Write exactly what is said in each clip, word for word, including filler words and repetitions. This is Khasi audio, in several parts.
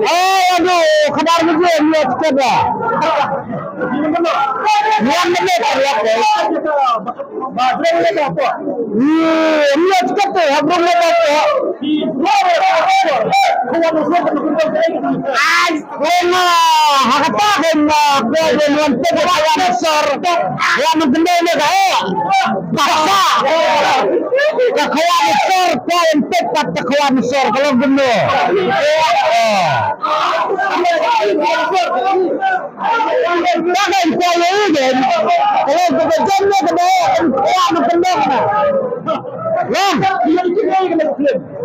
Eh, aduh, khabar mujur, niat kata. Niat mujur, niat kata. Ih, niat kata, habrum mujur. Ai, kena, ha kata kena, kena wan pek ka wan sor. Wan kena ne ka, eh. Paksa. Ka khawai ni sor, ka en pek pat ka khawai ni sor, ka long kumno. Eh. Ka ka en pek ye i den. Ka long kumno jam ne ka ne, en pek ni kumno na. Long.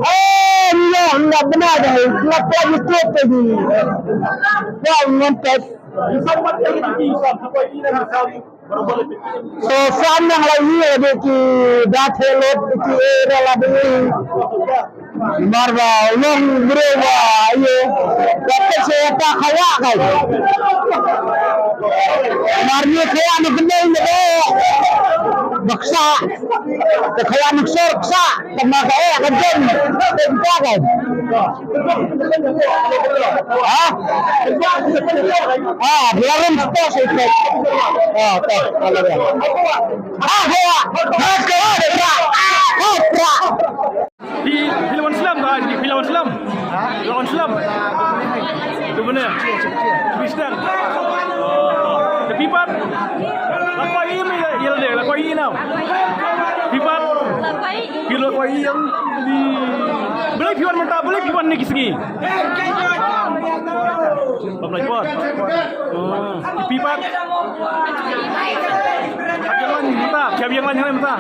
Eh, ni long, na bana da, na pek ni tu pek ni. Ka en pek. So, sam nang la ïoh de ki da the lot ki area la de. Mar ba long bro ba ïoh. Ka te se ta khawa kai. Mar ni khawa ni kene ni de. Baksa. Te khawa ni sor ksa. Te ma ka eh ka jen. Te ka kai. Ha? Ah, biarin stos itu. Ah, tak, kalau dia. Ah, ya. Ah, kau ada, Pra. Ah, Pra. Phi, phi lawan slam, ah, phi lawan slam. Lawan slam. Tu benar. Phi sedang. Tapi pat. Lakoi ini ya, ya deh, lakoi ini now. Phi pat. Phi lakoi yang di. Boleh phi wan mentah, boleh phi wan ni kisini. Bam lai por. Oh, phi pat. Phi yang lain mentah, phi yang lain mentah.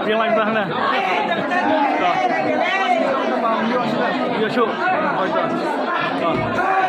Phi yang lain mentah na. Yo, shu. Oh, itu. Oh.